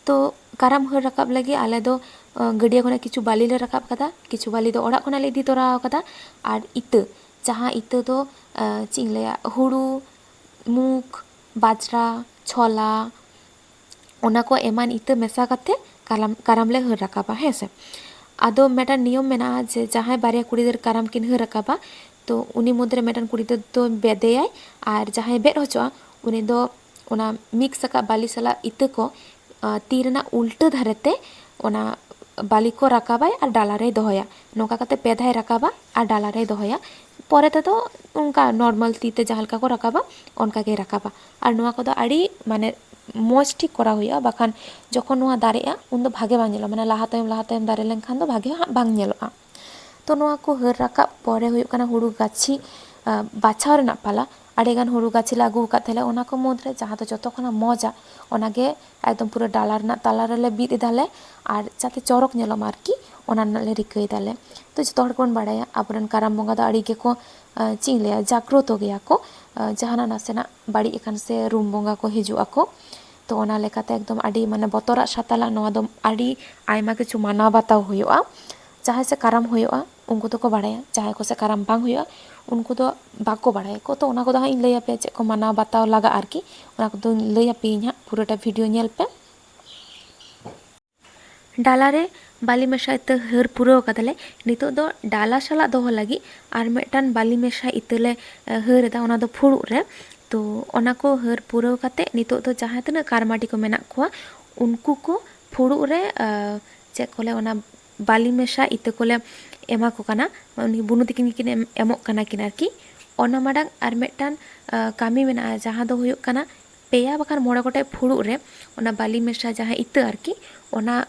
ᱛᱚ ᱠᱟᱨᱟᱢ ᱦᱟᱹᱨ ᱨᱟᱠᱟᱵ ᱞᱟᱹᱜᱤᱫ ᱟᱞᱮ ᱫᱚ, ᱟᱸ, ᱜᱟᱹᱰᱭᱟᱹ ᱠᱷᱚᱱᱟᱜ ᱠᱤᱪᱷᱩ ᱵᱟᱹᱞᱤ ᱞᱮ ᱨᱟᱠᱟᱵ ᱠᱟᱫᱟ, ᱠᱤᱪᱷᱩ ᱵᱟᱹᱞᱤ ᱫᱚ ᱚᱲᱟᱜ ᱠᱷᱚᱱᱟᱜ ᱞᱮ ᱤᱫᱤ ᱛᱚᱨᱟ ᱟᱠᱟᱫᱟ᱾ ᱟᱨ ᱤᱛᱟᱹ, ᱡᱟᱦᱟᱸ ᱤᱛᱟᱹ ᱫᱚ, ᱟᱸ, ᱪᱮᱫ ᱤᱧ ᱞᱟᱹᱭᱟ, ᱦᱩᱲᱩ, ᱢᱩᱠ, ᱵᱟᱡᱽᱨᱟ, ᱪᱷᱚᱞᱟ, ᱚᱱᱟ ᱠᱚ ᱮᱢᱟᱱ ᱤᱛᱟᱹ ᱢᱮᱥᱟ ᱠᱟᱛᱮ ᱠᱟᱨᱟᱢ, ᱠᱟᱨᱟᱢ ᱞᱮ ᱦᱟᱹᱨ ᱨᱟᱠᱟᱵᱟ, ᱦᱮᱸ ᱥᱮ᱾ ᱟᱫᱚ ᱢᱤᱫᱴᱟᱝ ᱱᱤᱭᱚᱢ ᱢᱮᱱᱟᱜᱼᱟ ᱡᱮ ᱡᱟᱦᱟᱸᱭ ᱵᱟᱨᱭᱟ ᱠᱩᱲᱤ ᱜᱤᱫᱟᱹᱨ ᱠᱟᱨᱟᱢ ᱠᱤᱱ ᱦᱟᱹᱨ ᱨᱟᱠᱟᱵᱟ, ᱛᱚ ᱩᱱᱤ ᱢᱩᱫᱽᱨᱮ ᱢᱤᱫᱴᱟᱝ ᱠᱩᱲᱤ ᱜᱤᱫᱟᱹᱨ ᱫᱚ ᱵᱮᱫᱮᱭᱟᱭ, ᱟᱨ ᱡᱟᱦᱟᱸᱭ ᱵᱮᱫ ᱦᱚᱪᱚᱜᱼᱟ, ᱩᱱᱤ ᱫᱚ ᱚᱱᱟ mix ᱟᱠᱟᱫ ᱵᱟᱹᱞᱤ ᱥᱟᱞᱟᱜ ᱤᱛᱟᱹ ᱠᱚ, ᱟ, ᱛᱤ ᱨᱮᱱᱟᱜ ᱩᱞᱴᱟᱹ ᱫᱷᱟᱨᱮ ᱛᱮ ᱚᱱᱟ ᱵᱟᱹᱞᱤ ᱠᱚ ᱨᱟᱠᱟᱵᱟᱭ ᱟᱨ ᱰᱟᱞᱟ ᱨᱮᱭ ᱫᱚᱦᱚᱭᱟ᱾ ᱱᱚᱝᱠᱟ ᱠᱟᱛᱮ ᱯᱮ ᱫᱷᱟᱣᱭ ᱨᱟᱠᱟᱵᱟ ᱟᱨ ᱰᱟᱞᱟ ᱨᱮᱭ ᱫᱚᱦᱚᱭᱟ᱾ ᱯᱚᱨᱮ ᱛᱮᱫᱚ ᱚᱱᱠᱟ ᱱᱚᱨᱢᱟᱞ ᱛᱤ ᱛᱮ ᱡᱟᱦᱟᱸ ᱞᱮᱠᱟ ᱠᱚ ᱨᱟᱠᱟᱵᱟ, ᱚᱱᱠᱟ ᱜᱮᱭ ᱨᱟᱠᱟᱵᱟ᱾ ᱟᱨ ᱱᱚᱣᱟ ᱠᱚᱫᱚ ᱟᱹᱰᱤ ᱢᱟᱱᱮ ᱢᱚᱡᱽ ᱴᱷᱤᱠ ᱠᱚᱨᱟᱣ ᱦᱩᱭᱩᱜᱼᱟ, ᱵᱟᱠᱷᱟᱱ ᱡᱚᱠᱷᱚᱱ ᱱᱚᱣᱟ ᱫᱟᱨᱮᱜᱼᱟ, ᱩᱱᱫᱚ ᱵᱷᱟᱜᱮ ᱵᱟᱝ ᱧᱮᱞᱚᱜᱼᱟ, ᱢᱟᱱᱮ ᱞᱟᱦᱟ ᱛᱟᱭᱚᱢ ᱞᱟᱦᱟ ᱛᱟᱭᱚᱢ ᱫᱟᱨᱮ ᱞᱮᱱᱠᱷᱟᱱ ᱫᱚ ᱵᱷᱟᱜᱮ ᱦᱟᱸᱜ ᱵᱟᱝ ᱧᱮᱞᱚᱜᱼᱟ᱾ ᱛᱚ ᱱᱚᱣᱟ ᱠᱚ ᱦᱟᱹᱨ ᱨᱟᱠᱟᱵ ᱯᱚᱨᱮ ᱦᱩᱭᱩᱜ ᱠᱟᱱᱟ ᱦᱩᱲᱩ ᱜᱟᱹᱪᱷᱤ ᱵᱟᱪᱷᱟᱣ ᱨᱮᱱᱟᱜ ᱯᱟᱞᱟ᱾ ᱟᱹᱰᱤᱜᱟᱱ ᱦᱩᱲᱩ ᱜᱟᱹᱪᱷᱤ ᱞᱮ ᱟᱹᱜᱩ ᱟᱠᱟᱫ ᱛᱟᱦᱮᱸ ᱞᱮ, ᱚᱱᱟ ᱠᱚ ᱢᱩᱫᱽᱨᱮ ᱡᱟᱦᱟᱸ ᱫᱚ ᱡᱚᱛᱚ ᱠᱷᱚᱱᱟᱜ ᱢᱚᱡᱟ, ᱚᱱᱟᱜᱮ ᱮᱠᱫᱚᱢ ᱯᱩᱨᱟᱹ ᱰᱟᱞᱟ ᱨᱮᱱᱟᱜ ᱛᱟᱞᱟ ᱨᱮᱞᱮ ᱵᱤᱫ ᱮᱫᱟᱞᱮ, ᱟᱨ ᱡᱟᱛᱮ ᱪᱚᱨᱚᱠ ᱧᱮᱞᱚᱜ ᱢᱟ ᱟᱨᱠᱤ, ᱚᱱᱟ ᱨᱮᱱᱟᱜ ᱞᱮ ᱨᱤᱠᱟᱹᱭ ᱫᱟᱞᱮ᱾ ᱛᱚ ᱡᱚᱛᱚ ᱦᱚᱲ ᱜᱮᱵᱚᱱ ᱵᱟᱲᱟᱭᱟ, ᱟᱵᱚᱨᱮᱱ ᱠᱟᱨᱟᱢ ᱵᱚᱸᱜᱟ ᱫᱚ ᱟᱹᱰᱤ ᱜᱮᱠᱚ ᱪᱮᱫ ᱤᱧ ᱞᱟᱹᱭᱟ, ᱡᱟᱜᱽᱨᱚᱛᱚ ᱜᱮᱭᱟ ᱠᱚ᱾ ᱡᱟᱦᱟᱱᱟᱜ ᱱᱟᱥᱮᱱᱟᱜ ᱵᱟᱹᱲᱤᱡ ᱟᱠᱟᱱ ᱥᱮ ᱨᱩᱢ ᱵᱚᱸᱜᱟ ᱠᱚ ᱦᱤᱡᱩᱜ ᱟᱠᱚ᱾ ᱛᱚ ᱚᱱᱟ ᱞᱮᱠᱟᱛᱮ ᱮᱠᱫᱚᱢ ᱟᱹᱰᱤ ᱢᱟᱱᱮ ᱵᱚᱛᱚᱨᱟᱜ ᱥᱟᱛᱟᱞᱟᱜ ᱱᱚᱣᱟ ᱫᱚ ᱟᱹᱰᱤ ᱟᱭᱢᱟ ᱠᱤᱪᱷᱩ ᱢᱟᱱᱟᱣ ᱵᱟᱛᱟᱣ ᱦᱩᱭᱩᱜᱼᱟ᱾ ᱡᱟᱦᱟᱸᱭ ᱥᱮ ᱠᱟᱨᱟᱢ ᱦᱩᱭᱩᱜᱼᱟ, ᱩᱱᱠᱩ ᱫᱚᱠᱚ ᱵᱟᱲᱟᱭᱟ, ᱡᱟᱦᱟᱸᱭ ᱠᱚ ᱥᱮ ᱠᱟᱨᱟᱢ ᱵᱟᱝ ᱦᱩᱭᱩᱜᱼᱟ, ᱩᱱᱠᱩ ᱫᱚ ᱵᱟᱠᱚ ᱵᱟᱲᱟᱭᱟᱠᱚ᱾ ᱛᱚ ᱚᱱᱟ ᱠᱚᱫᱚ ᱦᱟᱸᱜ ᱤᱧ ᱞᱟᱹᱭ ᱟᱯᱮᱭᱟ, ᱪᱮᱫ ᱠᱚ ᱢᱟᱱᱟᱣ ᱵᱟᱛᱟᱣ ᱞᱟᱜᱟᱜᱼᱟ ᱟᱨᱠᱤ, ᱚᱱᱟ ᱠᱚᱫᱚᱧ ᱞᱟᱹᱭ ᱟᱯᱮᱭᱟᱹᱧ ᱦᱟᱸᱜ, ᱯᱩᱨᱟᱹᱴᱟ ᱵᱷᱤᱰᱤᱭᱳ ᱧᱮᱞ ᱯᱮ᱾ ᱰᱟᱞᱟ ᱨᱮ ᱵᱟᱹᱞᱤ ᱢᱮᱥᱟ ᱤᱛᱟᱹ ᱦᱟᱹᱨ ᱯᱩᱨᱟᱹᱣ ᱠᱟᱫᱟᱞᱮ᱾ ᱱᱤᱛᱚᱜ ᱫᱚ ᱰᱟᱞᱟ ᱥᱟᱞᱟᱜ ᱫᱚᱦᱚ ᱞᱟᱹᱜᱤᱫ ᱟᱨ ᱢᱤᱫᱴᱟᱝ ᱵᱟᱹᱞᱤ ᱢᱮᱥᱟ ᱤᱛᱟᱹ ᱞᱮ ᱦᱟᱹᱨ ᱮᱫᱟ, ᱚᱱᱟ ᱫᱚ ᱯᱷᱩᱲᱩᱜ ᱨᱮ᱾ ᱛᱚ ᱚᱱᱟ ᱠᱚ ᱦᱟᱹᱨ ᱯᱩᱨᱟᱹᱣ ᱠᱟᱛᱮ ᱱᱤᱛᱚᱜ ᱫᱚ ᱡᱟᱦᱟᱸ ᱛᱤᱱᱟᱹᱜ ᱠᱟᱨᱢᱟᱴᱤ ᱠᱚ ᱢᱮᱱᱟᱜ ᱠᱚᱣᱟ, ᱩᱱᱠᱩ ᱠᱚ ᱯᱷᱩᱲᱩᱜ ᱨᱮ ᱪᱮᱫ ᱠᱚ ᱞᱟᱹᱭᱟ, ᱚᱱᱟ ᱵᱟᱹᱞᱤ ᱢᱮᱥᱟ ᱤᱛᱟᱹ ᱠᱚᱞᱮ ᱮᱢᱟ ᱠᱚ ᱠᱟᱱᱟ᱾ ᱩᱱᱤ ᱵᱩᱱᱩ ᱛᱤᱠᱤᱱ ᱜᱮᱠᱤᱱ ᱮᱢᱚᱜ ᱠᱟᱱᱟ ᱠᱤᱱ ᱟᱨᱠᱤ᱾ ᱚᱱᱟ ᱢᱟᱲᱟᱝ ᱟᱨ ᱢᱤᱫᱴᱟᱝ ᱠᱟᱹᱢᱤ ᱢᱮᱱᱟᱜᱼᱟ, ᱡᱟᱦᱟᱸ ᱫᱚ ᱦᱩᱭᱩᱜ ᱠᱟᱱᱟ ᱯᱮᱭᱟ ᱵᱟᱠᱷᱟᱱ ᱢᱚᱬᱮ ᱜᱚᱴᱮᱡ ᱯᱷᱩᱲᱩᱜ ᱨᱮ ᱚᱱᱟ ᱵᱟᱹᱞᱤ ᱢᱮᱥᱟ ᱡᱟᱦᱟᱸ ᱤᱛᱟᱹ ᱟᱨᱠᱤ, ᱚᱱᱟ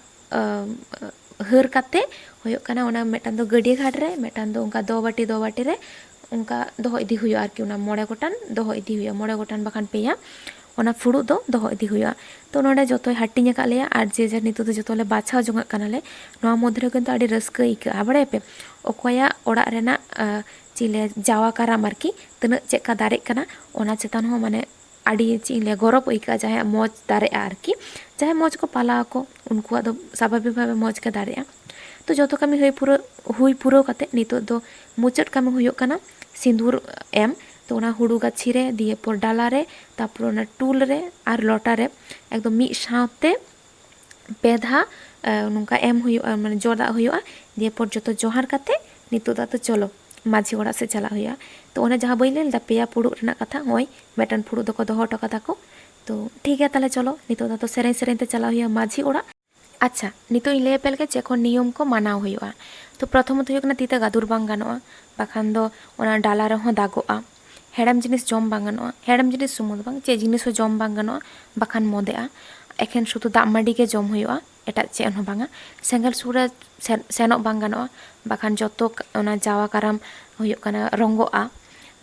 ᱦᱟᱹᱨ ᱠᱟᱛᱮ ᱦᱩᱭᱩᱜ ᱠᱟᱱᱟ, ᱚᱱᱟ ᱢᱤᱫᱴᱟᱝ ᱫᱚ ᱜᱟᱹᱰᱭᱟᱹ ᱜᱷᱟᱴ ᱨᱮ, ᱢᱤᱫᱴᱟᱝ ᱫᱚ ᱚᱱᱠᱟ ᱫᱚ ᱵᱟᱹᱴᱤ ᱫᱚ ᱵᱟᱹᱴᱤ ᱨᱮ, ᱚᱱᱠᱟ ᱫᱚᱦᱚ ᱤᱫᱤ ᱦᱩᱭᱩᱜᱼᱟ ᱟᱨᱠᱤ᱾ ᱚᱱᱟ ᱢᱚᱬᱮ ᱜᱚᱴᱟᱝ ᱫᱚᱦᱚ ᱤᱫᱤ ᱦᱩᱭᱩᱜᱼᱟ, ᱢᱚᱬᱮ ᱜᱚᱴᱟᱝ ᱵᱟᱠᱷᱟᱱ ᱯᱮᱭᱟ ᱚᱱᱟ ᱯᱷᱩᱲᱩᱜ ᱫᱚ ᱫᱚᱦᱚ ᱤᱫᱤ ᱦᱩᱭᱩᱜᱼᱟ᱾ ᱛᱚ ᱱᱚᱰᱮ ᱡᱚᱛᱚᱭ ᱦᱟᱹᱴᱤᱧ ᱟᱠᱟᱫ ᱞᱮᱭᱟ ᱟᱨ ᱡᱮ ᱡᱟᱨ ᱱᱤᱛᱚᱜ ᱫᱚ ᱡᱚᱛᱚ ᱞᱮ ᱵᱟᱪᱷᱟᱣ ᱡᱚᱝᱟᱜ ᱠᱟᱱᱟᱞᱮ᱾ ᱱᱚᱣᱟ ᱢᱚᱫᱽᱫᱷᱮ ᱨᱮ ᱠᱤᱱᱛᱩ ᱟᱹᱰᱤ ᱨᱟᱹᱥᱠᱟᱹ ᱟᱹᱭᱠᱟᱹᱜᱼᱟ, ᱵᱟᱲᱟᱭᱟᱯᱮ? ᱚᱠᱚᱭᱟᱜ ᱚᱲᱟᱜ ᱨᱮᱱᱟᱜ ᱪᱮᱫ ᱞᱟᱹᱭᱟ, ᱡᱟᱣᱟ ᱠᱟᱨᱟᱢ ᱟᱨᱠᱤ, ᱛᱤᱱᱟᱹᱜ ᱪᱮᱫ ᱞᱮᱠᱟ ᱫᱟᱨᱮᱜ ᱠᱟᱱᱟ, ᱚᱱᱟ ᱪᱮᱛᱟᱱ ᱦᱚᱸ ᱢᱟᱱᱮ ᱟᱹᱰᱤ ᱪᱮᱫ ᱤᱧ ᱞᱟᱹᱭᱟ, ᱜᱚᱨᱚᱵᱽ ᱟᱹᱭᱠᱟᱹᱜᱼᱟ᱾ ᱡᱟᱦᱟᱸᱭᱟᱜ ᱢᱚᱡᱽ ᱫᱟᱨᱮᱜᱼᱟ ᱟᱨᱠᱤ, ᱡᱟᱦᱟᱸᱭ ᱢᱚᱡᱽ ᱠᱚ ᱯᱟᱞᱟᱣ ᱟᱠᱚ, ᱩᱱᱠᱩᱣᱟᱜ ᱫᱚ ᱥᱟᱵᱷᱟᱵᱤᱠ ᱵᱷᱟᱵᱮ ᱢᱚᱡᱽ ᱜᱮ ᱫᱟᱨᱮᱜᱼᱟ᱾ ᱛᱚ ᱡᱚᱛᱚ ᱠᱟᱹᱢᱤ ᱦᱩᱭ ᱯᱩᱨᱟᱹᱣ ᱦᱩᱭ ᱯᱩᱨᱟᱹᱣ ᱠᱟᱛᱮ ᱱᱤᱛᱚᱜ ᱫᱚ ᱢᱩᱪᱟᱹᱫ ᱠᱟᱹᱢᱤ ᱦᱩᱭᱩᱜ ᱠᱟᱱᱟ ᱥᱤᱸᱫᱩᱨ ᱮᱢ᱾ ᱛᱚ ᱚᱱᱟ ᱦᱩᱲᱩ ᱜᱟᱹᱪᱷᱤ ᱨᱮ, ᱫᱤᱭᱮ ᱯᱚᱨ ᱰᱟᱞᱟ ᱨᱮ, ᱛᱟᱨᱯᱚᱨ ᱚᱱᱟ ᱴᱩᱞ ᱨᱮ ᱟᱨ ᱞᱚᱴᱟ ᱨᱮ ᱮᱠᱫᱚᱢ ᱢᱤᱫ ᱥᱟᱶᱛᱮ ᱯᱮ ᱫᱷᱟᱣ ᱱᱚᱝᱠᱟ ᱮᱢ ᱦᱩᱭᱩᱜᱼᱟ, ᱢᱟᱱᱮ ᱡᱚᱫᱟᱜ ᱦᱩᱭᱩᱜᱼᱟ᱾ ᱫᱤᱭᱮ ᱯᱚᱨ ᱡᱚᱛᱚ ᱡᱚᱦᱟᱨ ᱠᱟᱛᱮ ᱱᱤᱛᱚᱜ ᱫᱚ ᱟᱫᱚ ᱪᱚᱞᱚ ᱢᱟᱹᱡᱷᱤ ᱚᱲᱟᱜ ᱥᱮᱫ ᱪᱟᱞᱟᱜ ᱦᱩᱭᱩᱜᱼᱟ᱾ ᱛᱚ ᱚᱱᱮ ᱡᱟᱦᱟᱸ ᱵᱟᱹᱧ ᱞᱟᱹᱭ ᱞᱮᱫᱟ ᱯᱮᱭᱟ ᱯᱷᱩᱲᱩᱜ ᱨᱮᱱᱟᱜ ᱠᱟᱛᱷᱟ, ᱱᱚᱜᱼᱚᱭ ᱢᱤᱫᱴᱟᱝ ᱯᱷᱩᱲᱩᱜ ᱫᱚᱠᱚ ᱫᱚᱦᱚ ᱦᱚᱴᱚ ᱠᱟᱫᱟ ᱠᱚ᱾ ᱛᱚ ᱴᱷᱤᱠ ᱜᱮᱭᱟ, ᱛᱟᱦᱞᱮ ᱪᱚᱞᱚ ᱱᱤᱛᱚᱜ ᱫᱚ ᱟᱫᱚ ᱥᱮᱨᱮᱧ ᱥᱮᱨᱮᱧ ᱛᱮ ᱪᱟᱞᱟᱜ ᱦᱩᱭᱩᱜᱼᱟ ᱢᱟᱹᱡᱷᱤ ᱚᱲᱟᱜ᱾ ᱟᱪᱪᱷᱟ, ᱱᱤᱛᱚᱜ ᱤᱧ ᱞᱟᱹᱭ ᱟᱯᱮ ᱞᱮᱜᱮ ᱪᱮᱫ ᱠᱚ ᱱᱤᱭᱚᱢ ᱠᱚ ᱢᱟᱱᱟᱣ ᱦᱩᱭᱩᱜᱼᱟ᱾ ᱛᱚ ᱯᱨᱚᱛᱷᱚᱢᱚᱛ ᱦᱩᱭᱩᱜ ᱠᱟᱱᱟ, ᱛᱤ ᱛᱮ ᱜᱟᱹᱫᱩᱨ ᱵᱟᱝ ᱜᱟᱱᱚᱜᱼᱟ, ᱵᱟᱠᱷᱟᱱ ᱫᱚ ᱚᱱᱟ ᱰᱟᱞᱟ ᱨᱮᱦᱚᱸ ᱫᱟᱜᱚᱜᱼᱟ᱾ ᱦᱮᱲᱮᱢ ᱡᱤᱱᱤᱥ ᱡᱚᱢ ᱵᱟᱝ ᱜᱟᱱᱚᱜᱼᱟ, ᱦᱮᱲᱮᱢ ᱡᱤᱱᱤᱥ ᱥᱩᱢᱩᱝ ᱫᱚ ᱵᱟᱝ, ᱪᱮᱫ ᱡᱤᱱᱤᱥ ᱦᱚᱸ ᱡᱚᱢ ᱵᱟᱝ ᱜᱟᱱᱚᱜᱼᱟ, ᱵᱟᱠᱷᱟᱱ ᱢᱚᱫᱮᱜᱼᱟ᱾ ᱮᱠᱷᱮᱱ ᱥᱩᱫᱷᱩ ᱫᱟᱜ ᱢᱟᱹᱰᱤ ᱜᱮ ᱡᱚᱢ ᱦᱩᱭᱩᱜᱼᱟ, ᱮᱴᱟᱜ ᱪᱮᱫ ᱦᱚᱸ ᱵᱟᱝᱟ᱾ ᱥᱮᱸᱜᱮᱞ ᱥᱩᱨ ᱨᱮ ᱥᱮᱱ-, ᱥᱮᱱᱚᱜ ᱵᱟᱝ ᱜᱟᱱᱚᱜᱼᱟ, ᱵᱟᱠᱷᱟᱱ ᱡᱚᱛᱚ ᱠ-, ᱚᱱᱟ ᱡᱟᱣᱟ ᱠᱟᱨᱟᱢ ᱦᱩᱭᱩᱜ ᱠᱟᱱᱟ ᱨᱚᱸᱜᱚᱜᱼᱟ᱾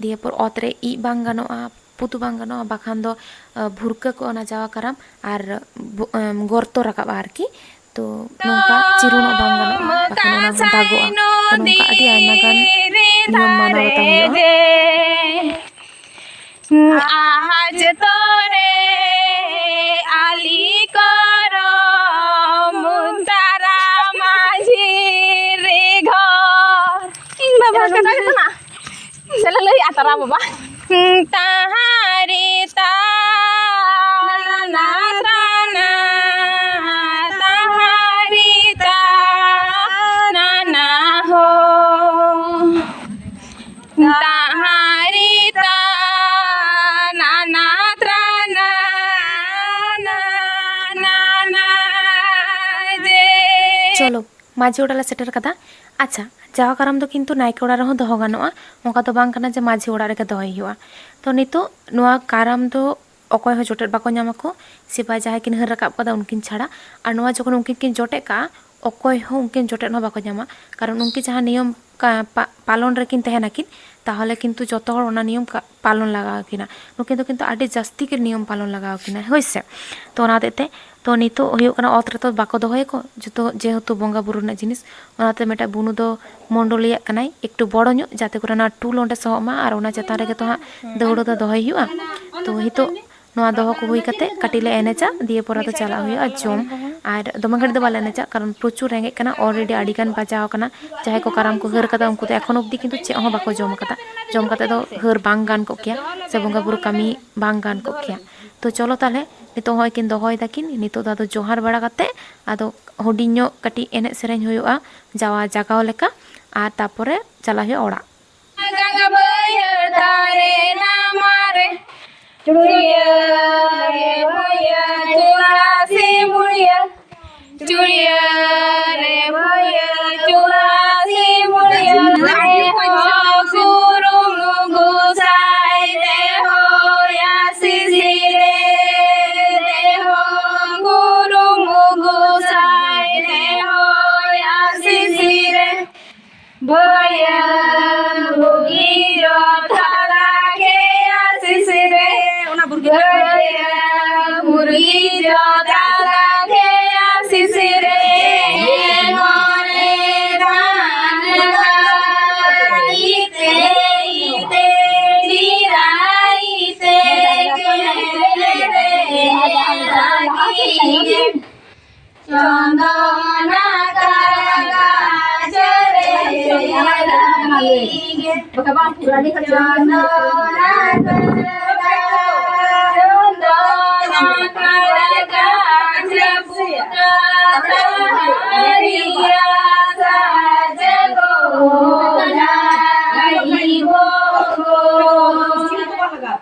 ᱫᱤᱭᱮ ᱯᱚᱨ ᱚᱛ ᱨᱮ ᱤᱡ ᱵᱟᱝ ᱜᱟᱱᱚᱜᱼᱟ, ᱯᱩᱛᱩ ᱵᱟᱝ ᱜᱟᱱᱚᱜᱼᱟ, ᱵᱟᱠᱷᱟᱱ ᱫᱚ, ᱟ, ᱵᱷᱩᱨᱠᱟᱹ ᱠᱚᱜᱼᱟ ᱚᱱᱟ ᱡᱟᱣᱟ ᱠᱟᱨᱟᱢ ᱟᱨ ᱵᱩ-, ᱮᱢ, ᱜᱚᱨᱛᱚ ᱨᱟᱠᱟᱵᱼᱟ ᱟᱨᱠᱤ᱾ ᱛᱚ ᱱᱚᱝᱠᱟ ᱪᱤᱨᱩᱱᱟᱜ ᱵᱟᱝ ᱜᱟᱱᱚᱜᱼᱟ, ᱵᱟᱠᱷᱟᱱ ᱚᱱᱟ ᱦᱚᱸ ᱫᱟᱜᱚᱜᱼᱟ᱾ ᱛᱚ ᱱᱚᱝᱠᱟ ᱟᱹᱰᱤ ᱟᱭᱢᱟ ᱜᱟᱱ ᱱᱤᱭᱚᱢ ᱢᱟᱱᱟᱣ ᱵᱟᱛᱟᱣ ᱦᱩᱭᱩᱜᱼᱟ᱾ ᱟᱦᱟᱡ ᱛᱚᱨᱮ ᱟᱞᱤ ᱠᱚᱨᱚ ᱢᱩᱱᱛᱟᱨᱟ ᱢᱟᱹᱡᱷᱤ ᱨᱮ ᱜᱷᱚᱨ᱾ ᱤᱧ ᱵᱟᱵᱟ ᱪᱮᱫ ᱞᱮᱠᱟ ᱠᱟᱱᱟ? ᱪᱮᱫ ᱞᱮ ᱞᱟᱹᱭᱟ ᱛᱟᱨᱟ ᱵᱟᱵᱟ? ᱛᱟᱦᱟᱨᱤ ᱛᱟ ᱱᱟ ᱛᱨᱟᱱᱟ, ᱛᱟᱦᱟᱨᱤ ᱛᱟ ᱱᱟᱱᱟ ᱦᱳ᱾ ᱛᱟᱦᱟᱨᱤ ᱛᱟ ᱱᱟᱱᱟ ᱛᱨᱟᱱᱟ, ᱱᱟᱱᱟ ᱡᱮ᱾ ᱪᱚᱞᱚ, ᱢᱟᱹᱡᱷᱤ ᱚᱲᱟᱜ ᱞᱮ ᱥᱮᱴᱮᱨ ᱠᱟᱫᱟ᱾ ᱟᱪᱪᱷᱟ, ᱡᱟᱣᱟ ᱠᱟᱨᱟᱢ ᱫᱚ ᱠᱤᱱᱛᱩ ᱱᱟᱭᱠᱮ ᱚᱲᱟᱜ ᱨᱮᱦᱚᱸ ᱫᱚᱦᱚ ᱜᱟᱱᱚᱜᱼᱟ, ᱚᱱᱠᱟ ᱫᱚ ᱵᱟᱝ ᱠᱟᱱᱟ ᱡᱮ ᱢᱟᱹᱡᱷᱤ ᱚᱲᱟᱜ ᱨᱮᱜᱮ ᱫᱚᱦᱚᱭ ᱦᱩᱭᱩᱜᱼᱟ᱾ ᱛᱚ ᱱᱤᱛᱚᱜ ᱱᱚᱣᱟ ᱠᱟᱨᱟᱢ ᱫᱚ ᱚᱠᱚᱭ ᱦᱚᱸ ᱡᱚᱴᱮᱫ ᱵᱟᱠᱚ ᱧᱟᱢ ᱟᱠᱚ, ᱥᱮ ᱵᱟ ᱡᱟᱦᱟᱸᱭ ᱠᱤᱱ ᱦᱟᱹᱨ ᱨᱟᱠᱟᱵ ᱠᱟᱫᱟ ᱩᱱᱠᱤᱱ ᱪᱷᱟᱲᱟ᱾ ᱟᱨ ᱱᱚᱣᱟ ᱡᱚᱠᱷᱚᱱ ᱩᱱᱠᱤᱱ ᱠᱤᱱ ᱡᱚᱴᱮᱫ ᱠᱟᱜᱼᱟ, ᱚᱠᱚᱭ ᱦᱚᱸ ᱩᱱᱠᱤᱱ ᱡᱚᱴᱮᱫ ᱦᱚᱸ ᱵᱟᱠᱚ ᱧᱟᱢᱟ, ᱠᱟᱨᱚᱱ ᱩᱱᱠᱤᱱ ᱡᱟᱦᱟᱸ ᱱᱤᱭᱚᱢ ᱠᱟ-, ᱯᱟ-, ᱯᱟᱞᱚᱱ ᱨᱮᱠᱤᱱ ᱛᱟᱦᱮᱱᱟᱠᱤᱱ, ᱛᱟᱦᱚᱞᱮ ᱠᱤᱱᱛᱩ ᱡᱚᱛᱚ ᱦᱚᱲ ᱚᱱᱟ ᱱᱤᱭᱚᱢ ᱠᱟ-, ᱯᱟᱞᱚᱱ ᱞᱟᱜᱟᱣ ᱟᱠᱤᱱᱟ᱾ ᱱᱩᱠᱤᱱ ᱫᱚ ᱠᱤᱱᱛᱩ ᱟᱹᱰᱤ ᱡᱟᱹᱥᱛᱤ ᱜᱮ ᱱᱤᱭᱚᱢ ᱯᱟᱞᱚᱱ ᱞᱟᱜᱟᱣ ᱟᱠᱤᱱᱟ, ᱦᱳᱭ ᱥᱮ? ᱛᱚ ᱚᱱᱟ ᱦᱚᱛᱮᱡ ᱛᱮ, ᱛᱚ ᱱᱤᱛᱚᱜ ᱦᱩᱭᱩᱜ ᱠᱟᱱᱟ ᱚᱛ ᱨᱮᱛᱚ ᱵᱟᱠᱚ ᱫᱚᱦᱚᱭᱟᱠᱚ, ᱡᱚᱛᱚ ᱡᱮᱦᱮᱛᱩ ᱵᱚᱸᱜᱟ ᱵᱩᱨᱩ ᱨᱮᱱᱟᱜ ᱡᱤᱱᱤᱥ, ᱚᱱᱟᱛᱮ ᱢᱤᱫᱴᱟᱝ ᱵᱩᱱᱩ ᱫᱚ ᱢᱚᱱᱰᱚᱞᱤᱭᱟᱜ ᱠᱟᱱᱟᱭ ᱮᱠᱴᱩ ᱵᱚᱲᱚ ᱧᱚᱜ, ᱡᱟᱛᱮ ᱠᱚᱨᱮ ᱚᱱᱟ ᱴᱩᱞ ᱚᱸᱰᱮ ᱥᱚᱦᱚᱜ ᱢᱟ, ᱟᱨ ᱚᱱᱟ ᱪᱮᱛᱟᱱ ᱨᱮᱜᱮ ᱛᱚ ᱦᱟᱸᱜ ᱫᱟᱹᱣᱲᱟᱹ ᱫᱚ ᱫᱚᱦᱚᱭ ᱦᱩᱭᱩᱜᱼᱟ᱾ ᱛᱚ ᱱᱤᱛᱚᱜ ᱱᱚᱣᱟ ᱫᱚᱦᱚ ᱠᱚ ᱦᱩᱭ ᱠᱟᱛᱮ ᱠᱟᱹᱴᱤᱡ ᱞᱮ ᱮᱱᱮᱡᱟ, ᱫᱤᱭᱮ ᱯᱚᱨ ᱟᱫᱚ ᱪᱟᱞᱟᱜ ᱦᱩᱭᱩᱜᱼᱟ ᱡᱚᱢ᱾ ᱟᱨ ᱫᱚᱢᱮ ᱜᱷᱟᱹᱲᱤᱡ ᱫᱚ ᱵᱟᱞᱮ ᱮᱱᱮᱡᱟ, ᱠᱟᱨᱚᱱ ᱯᱨᱚᱪᱩᱨ ᱨᱮᱸᱜᱮᱡ ᱠᱟᱱᱟ, already ᱟᱹᱰᱤ ᱜᱟᱱ ᱵᱟᱡᱟᱣ ᱠᱟᱱᱟ᱾ ᱡᱟᱦᱟᱸᱭ ᱠᱚ ᱠᱟᱨᱟᱢ ᱠᱚ ᱦᱟᱹᱨ ᱠᱟᱫᱟ, ᱩᱱᱠᱩ ᱫᱚ ᱮᱠᱷᱚᱱ ᱚᱵᱫᱤ ᱠᱤᱱᱛᱩ ᱪᱮᱫ ᱦᱚᱸ ᱵᱟᱠᱚ ᱡᱚᱢ ᱠᱟᱫᱟ᱾ ᱡᱚᱢ ᱠᱟᱛᱮ ᱫᱚ ᱦᱟᱹᱨ ᱵᱟᱝ ᱜᱟᱱ ᱠᱚᱜ ᱠᱮᱭᱟ, ᱥᱮ ᱵᱚᱸᱜᱟ ᱵᱩᱨᱩ ᱠᱟᱹᱢᱤ ᱵᱟᱝ ᱜᱟᱱ ᱠᱚᱜ ᱠᱮᱭᱟ᱾ ᱛᱚ ᱪᱚᱞᱚ ᱛᱟᱦᱞᱮ, ᱱᱤᱛᱚᱜ ᱦᱚᱸᱜᱼᱚᱭ ᱠᱤᱱ ᱫᱚᱦᱚᱭ ᱫᱟᱠᱤᱱ, ᱱᱤᱛᱚᱜ ᱫᱚ ᱟᱫᱚ ᱡᱚᱦᱟᱨ ᱵᱟᱲᱟ ᱠᱟᱛᱮ ᱟᱫᱚ ᱦᱩᱰᱤᱧ ᱧᱚᱜ ᱠᱟᱹᱴᱤᱡ ᱮᱱᱮᱡ ᱥᱮᱨᱮᱧ ᱦᱩᱭᱩᱜᱼᱟ, ᱡᱟᱣᱟ ᱡᱟᱜᱟᱣ ᱞᱮᱠᱟ, ᱟᱨ ᱛᱟᱯᱚᱨᱮ ᱪᱟᱞᱟᱜ ᱦᱩᱭᱩᱜᱼᱟ ᱚᱲᱟᱜ᱾ ᱜᱟᱝᱜᱟ ᱵᱟᱹᱭᱦᱟᱹᱲ ᱫᱷᱟᱨᱮ ᱱᱟᱢᱟᱨᱮ, ᱪᱩᱲᱤᱭᱟᱹ ᱨᱮ ᱵᱟᱹᱭᱦᱟᱹᱲ ᱪᱩᱲᱟ ᱥᱤᱢᱩᱲᱤᱭᱟᱹ᱾ ᱪᱚᱸᱫᱚᱱᱟ ᱠᱟᱨᱜᱟᱪᱷ ᱨᱮ ᱪᱚᱸᱫᱚᱱᱟ ᱠᱟᱨᱜᱟᱪᱷ ᱪᱚᱸᱫᱚᱱᱟ ᱠᱟᱨᱜᱟᱪᱷ ᱵᱩᱴᱟᱹ ᱛᱟᱦᱟᱨᱤᱭᱟ ᱥᱟᱡ ᱜᱚᱫᱟᱭ ᱵᱚᱸᱜᱟ᱾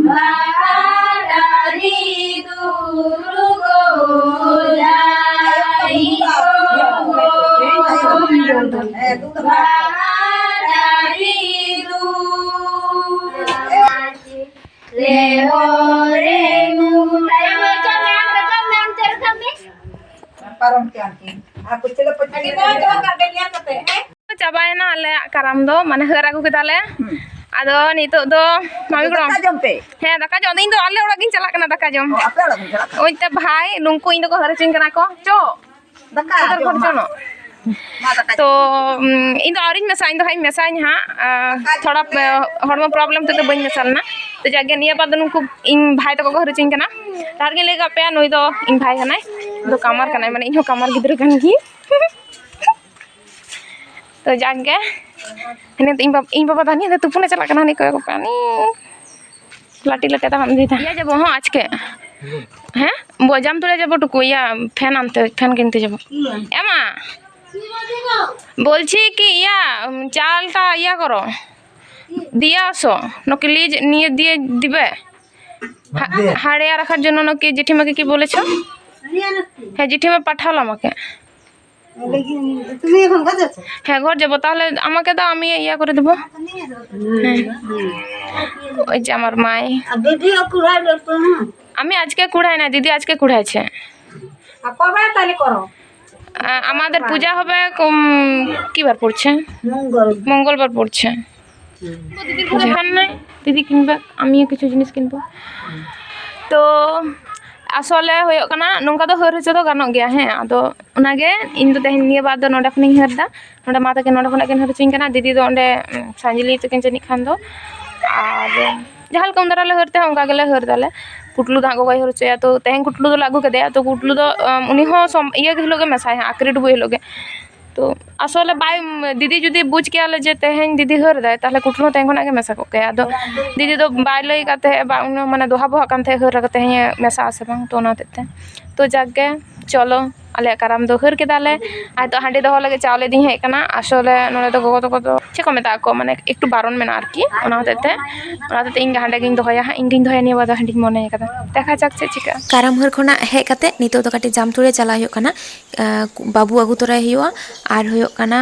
ᱵᱟᱦᱟ ᱰᱟᱹᱨᱤ ᱫᱩᱨᱩ ᱜᱚᱫᱟᱭ ᱜᱚᱜᱚ᱾ ᱵᱟᱦᱟ ᱰᱟᱹᱨᱤ ᱫᱩᱨᱩ ᱞᱮᱦᱚᱨᱮ ᱱᱩᱨᱟ᱾ ᱯᱟᱨᱚᱢ ᱠᱮᱜᱼᱟ ᱠᱤᱱ᱾ ᱟᱨ ᱠᱚ ᱪᱮᱫ ᱞᱮᱠᱟ ᱟᱹᱰᱤ ᱢᱚᱡᱽ ᱫᱚᱦᱚ ᱠᱟᱜ ᱵᱮᱱ ᱧᱮᱞ ᱠᱟᱛᱮ, ᱦᱮᱸ? ᱪᱟᱵᱟᱭᱮᱱᱟ ᱟᱞᱮᱭᱟᱜ ᱠᱟᱨᱟᱢ ᱫᱚ, ᱢᱟᱱᱮ ᱦᱟᱹᱨ ᱟᱹᱜᱩ ᱠᱮᱫᱟᱞᱮ᱾ ᱦᱩᱸ᱾ ᱟᱫᱚ ᱱᱤᱛᱚᱜ ᱫᱚ ᱢᱟᱢᱤ ᱜᱚᱲᱚᱢ᱾ ᱫᱟᱠᱟ ᱡᱚᱢ ᱯᱮ᱾ ᱦᱮᱸ, ᱫᱟᱠᱟ ᱡᱚᱢ ᱫᱚ ᱤᱧ ᱫᱚ ᱟᱞᱮ ᱚᱲᱟᱜ ᱜᱤᱧ ᱪᱟᱞᱟᱜ ᱠᱟᱱᱟ ᱫᱟᱠᱟ ᱡᱚᱢ᱾ ᱚ, ᱟᱯᱮ ᱚᱲᱟᱜ ᱜᱮᱢ ᱪᱟᱞᱟᱜ ᱠᱟᱱᱟ? ᱳᱭ ᱛᱮ ᱵᱷᱟᱭ, ᱱᱩᱝᱠᱩ ᱤᱧ ᱫᱚᱠᱚ ᱦᱟᱹᱨ ᱦᱚᱪᱚᱧ ᱠᱟᱱᱟ ᱠᱚ᱾ ᱪᱚ᱾ ᱫᱟᱠᱟ ᱟᱫᱚ ᱡᱚᱢ ᱜᱷᱚᱨ ᱢᱟ᱾ ᱪᱚᱱᱚᱜ᱾ ᱢᱟ, ᱫᱟᱠᱟ ᱛᱚ, ᱡᱚᱢ᱾ ᱩᱢ, ᱤᱧ ᱫᱚ ᱟᱹᱣᱨᱤᱧ ᱢᱮᱥᱟᱜᱼᱟ, ᱤᱧ ᱫᱚ ᱦᱟᱸᱜ ᱤᱧ ᱢᱮᱥᱟᱧ ᱦᱟᱸᱜ᱾ ᱟ, ᱫᱟᱠᱟ ᱛᱷᱚᱲᱟ, ᱡᱚᱢ ᱯᱮ᱾ ᱮ, ᱦᱚᱲᱢᱚ problem ᱦᱚᱛᱮᱡ ᱛᱮ ᱵᱟᱹᱧ ᱢᱮᱥᱟ ᱞᱮᱱᱟ᱾ ᱛᱚ, ᱡᱟᱜᱮ ᱱᱤᱭᱟᱹ ᱵᱟᱨ ᱫᱚ ᱱᱩᱠᱩ ᱤᱧ ᱵᱷᱟᱭ ᱛᱟᱠᱚ ᱠᱚ ᱦᱟᱹᱨ ᱦᱚᱪᱚᱧ ᱠᱟᱱᱟ᱾ ᱞᱟᱦᱟ ᱨᱮᱜᱮᱧ ᱞᱟᱹᱭ ᱠᱟᱜ ᱯᱮᱭᱟ, ᱱᱩᱭ ᱫᱚ ᱤᱧ ᱵᱷᱟᱭ ᱠᱟᱱᱟᱭ, ᱱᱩᱭ ᱫᱚ ᱠᱟᱢᱟᱨ ᱠᱟᱱᱟᱭ, ᱢᱟᱱᱮ ᱤᱧ ᱦᱚᱸ ᱠᱟᱢᱟᱨ ᱜᱤᱫᱽᱨᱟᱹ ᱠᱟᱱ ᱜᱤᱭᱟᱹᱧ᱾ ᱛᱚ, ᱡᱟᱜᱮ, ᱦᱟᱱᱮ ᱤᱧ ᱵᱟᱵ-, ᱤᱧ ᱵᱟᱵᱟ ᱫᱚ ᱦᱟᱱᱮ ᱛᱩᱯᱩᱱᱮ ᱪᱟᱞᱟᱜ ᱠᱟᱱᱟ, ᱦᱟᱱᱮ ᱠᱚᱭᱚᱜ ᱠᱟᱜ ᱠᱟᱱᱟ᱾ ᱞᱟᱴᱤ ᱞᱟᱴᱟ ᱛᱟᱦᱮᱱ ᱫᱤᱫᱟ᱾ ᱤᱭᱟᱹ ᱡᱟᱵᱚ ᱦᱚᱸ ᱟᱡᱠᱮ᱾ ᱦᱮᱸ? ᱵᱚ-, ᱡᱟᱢ ᱛᱩᱲᱤ ᱡᱟᱵᱚ ᱴᱩᱠᱩ, ᱤᱭᱟᱹ, fan ᱟᱱᱛᱮ, fan ᱠᱤᱱᱛᱮ ᱡᱟᱵᱚ᱾ ᱮᱢᱟ? বলছি কি, ইয়া, উম, চালটা ইয়া করো। দিয়ে আসো। নাকি লিজ নিয়ে দিয়ে দিবে? হা-, হাড়ে আর রাখার জন্য নাকি জেঠিমাকে কি বলেছো? হ্যাঁ, জেঠিমা পাঠালো আমাকে। তুমি এখন ঘর যাচ্ছ? হ্যাঁ, ঘর যাবো। তাহলে আমাকে দাও, আমি ইয়া করে দেবো। হ্যাঁ। ওই যে আমার মাই। আর দিদিও কুড়াই রয়েছে না? আমি আজকে কুড়াই না, দিদি আজকে কুড়াইছে। আর কবে তাহলে করো? আ-, আমাদের পূজা হবে কম, কি বার পড়ছে? মঙ্গল। মঙ্গলবার পড়ছে। হুম। দিদির ঘরে ধান নাই, দিদি কিনবে, আমিও কিছু জিনিস কিনবো। তো আসলে ᱦᱩᱭᱩᱜ ᱠᱟᱱᱟ, ᱱᱚᱝᱠᱟ ᱫᱚ ᱦᱟᱹᱨ ᱦᱚᱪᱚ ᱫᱚ ᱜᱟᱱᱚᱜ ᱜᱮᱭᱟ, ᱦᱮᱸ, ᱟᱫᱚ ᱚᱱᱟᱜᱮ ᱤᱧ ᱫᱚ ᱛᱮᱦᱮᱧ ᱱᱤᱭᱟᱹ ᱵᱟᱨ ᱫᱚ ᱱᱚᱰᱮ ᱠᱷᱚᱱᱤᱧ ᱦᱟᱹᱨ ᱫᱟ᱾ ᱱᱚᱰᱮ ᱢᱟ ᱛᱟᱹᱠᱤᱱ ᱱᱚᱰᱮ ᱠᱷᱚᱱᱟᱜ ᱠᱤᱱ ᱦᱟᱹᱨ ᱦᱚᱪᱚᱧ ᱠᱟᱱᱟ, ᱫᱤᱫᱤ ᱫᱚ ᱚᱸᱰᱮ, ᱩᱸ, ᱥᱟᱸᱡᱽᱞᱤ ᱛᱟᱹᱠᱤᱱ ᱡᱟᱹᱱᱤᱡ ᱠᱷᱟᱱ ᱫᱚ᱾ ᱟᱨ ᱡᱟᱦᱟᱸ ᱞᱮᱠᱟ ᱩᱱ ᱫᱟᱨᱟ ᱞᱮ ᱦᱟᱹᱨ ᱛᱟᱦᱮᱸᱫ, ᱚᱱᱠᱟ ᱜᱮᱞᱮ ᱦᱟᱹᱨ ᱫᱟᱞᱮ᱾ ᱠᱩᱴᱞᱩ ᱫᱚ ᱦᱟᱸᱜ ᱜᱚᱜᱚᱭ ᱦᱟᱹᱨ ᱦᱚᱪᱚᱭᱟ᱾ ᱛᱚ ᱛᱮᱦᱮᱧ ᱠᱩᱴᱞᱩ ᱫᱚᱞᱮ ᱟᱹᱜᱩ ᱠᱮᱫᱮᱭᱟ᱾ ᱛᱚ ᱠᱩᱴᱞᱩ ᱫᱚ ᱩᱱᱤ ᱦᱚᱸ ᱤᱭᱟᱹ ᱦᱤᱞᱳᱜ ᱜᱮ ᱢᱮᱥᱟᱭᱟ ᱦᱟᱸᱜ, ᱟᱠᱷᱨᱤ ᱰᱩᱵᱩᱡ ᱦᱤᱞᱳᱜ ᱜᱮ᱾ ᱛᱚ ᱟᱥᱚᱞᱮ ᱵᱟᱭ, ᱫᱤᱫᱤ ᱡᱩᱫᱤ ᱵᱩᱡᱽ ᱠᱮᱭᱟ ᱞᱮ ᱡᱮ ᱛᱮᱦᱮᱧ ᱫᱤᱫᱤ ᱦᱟᱹᱨ ᱫᱟᱭ, ᱛᱟᱦᱚᱞᱮ ᱠᱩᱴᱞᱩ ᱦᱚᱸ ᱛᱮᱦᱮᱧ ᱠᱷᱚᱱᱟᱜ ᱜᱮ ᱢᱮᱥᱟ ᱠᱚᱜ ᱠᱮᱭᱟ᱾ ᱟᱫᱚ ᱫᱤᱫᱤ ᱫᱚ ᱵᱟᱭ ᱞᱟᱹᱭ ᱠᱟᱫ ᱛᱟᱦᱮᱸᱫ, ᱵᱟ ᱩᱱᱟᱹᱜ ᱢᱟᱱᱮ ᱫᱚᱦᱟ ᱵᱚᱦᱟᱜ ᱠᱟᱱ ᱛᱟᱦᱮᱸᱫ ᱦᱟᱹᱨ ᱠᱟᱛᱮ ᱛᱮᱦᱮᱧ ᱢᱮᱥᱟᱜ ᱟᱥᱮ ᱵᱟᱝ᱾ ᱛᱚ ᱚᱱᱟ ᱦᱚᱛᱮᱡ ᱛᱮ ᱛᱚ ᱡᱟᱠ ᱜᱮ, ᱪᱚᱞᱚ, ᱟᱞᱮᱭᱟᱜ ᱠᱟᱨᱟᱢ ᱫᱚ ᱦᱟᱹᱨ ᱠᱮᱫᱟᱞᱮ᱾ ᱟᱨ ᱱᱤᱛᱚᱜ ᱦᱟᱺᱰᱤ ᱫᱚᱦᱚ ᱞᱟᱹᱜᱤᱫ ᱪᱟᱣᱞᱮ ᱤᱫᱤᱧ ᱦᱮᱡ ᱟᱠᱟᱱᱟ᱾ ᱟᱥᱚᱞᱮ ᱱᱚᱰᱮ ᱫᱚ ᱜᱚᱜᱚ ᱛᱟᱠᱚ ᱫᱚ ᱪᱮᱫ ᱠᱚ ᱢᱮᱛᱟᱜ ᱟᱠᱚ, ᱢᱟᱱᱮ ᱮᱠᱴᱩ ᱵᱟᱨᱚᱱ ᱢᱮᱱᱟᱜᱼᱟ ᱟᱨᱠᱤ, ᱚᱱᱟ ᱦᱚᱛᱮᱡ ᱛᱮ ᱚᱱᱟ ᱦᱚᱛᱮᱡ ᱛᱮ ᱤᱧ ᱜᱮ ᱦᱟᱸᱰᱮ ᱜᱤᱧ ᱫᱚᱦᱚᱭᱟ ᱦᱟᱸᱜ, ᱤᱧ ᱜᱤᱧ ᱫᱚᱦᱚᱭᱟ ᱱᱤᱭᱟᱹ ᱵᱟᱨ ᱫᱚ ᱦᱟᱺᱰᱤᱧ ᱢᱚᱱᱮ ᱟᱠᱟᱫᱟ᱾ ᱫᱮᱠᱷᱟ ᱡᱟᱠ ᱪᱮᱫ ᱪᱤᱠᱟᱹᱜᱼᱟ᱾ ᱠᱟᱨᱟᱢ ᱦᱟᱹᱨ ᱠᱷᱚᱱᱟᱜ ᱦᱮᱡ ᱠᱟᱛᱮ ᱱᱤᱛᱚᱜ ᱫᱚ ᱠᱟᱹᱴᱤᱡ ᱡᱟᱢᱛᱩᱲᱤ ᱪᱟᱞᱟᱜ ᱦᱩᱭᱩᱜ ᱠᱟᱱᱟ᱾ ᱟᱸ, ᱵᱟᱹᱵᱩ ᱟᱹᱜᱩ ᱛᱚᱨᱟᱭ ᱦᱩᱭᱩᱜᱼᱟ, ᱟᱨ ᱦᱩᱭᱩᱜ ᱠᱟᱱᱟ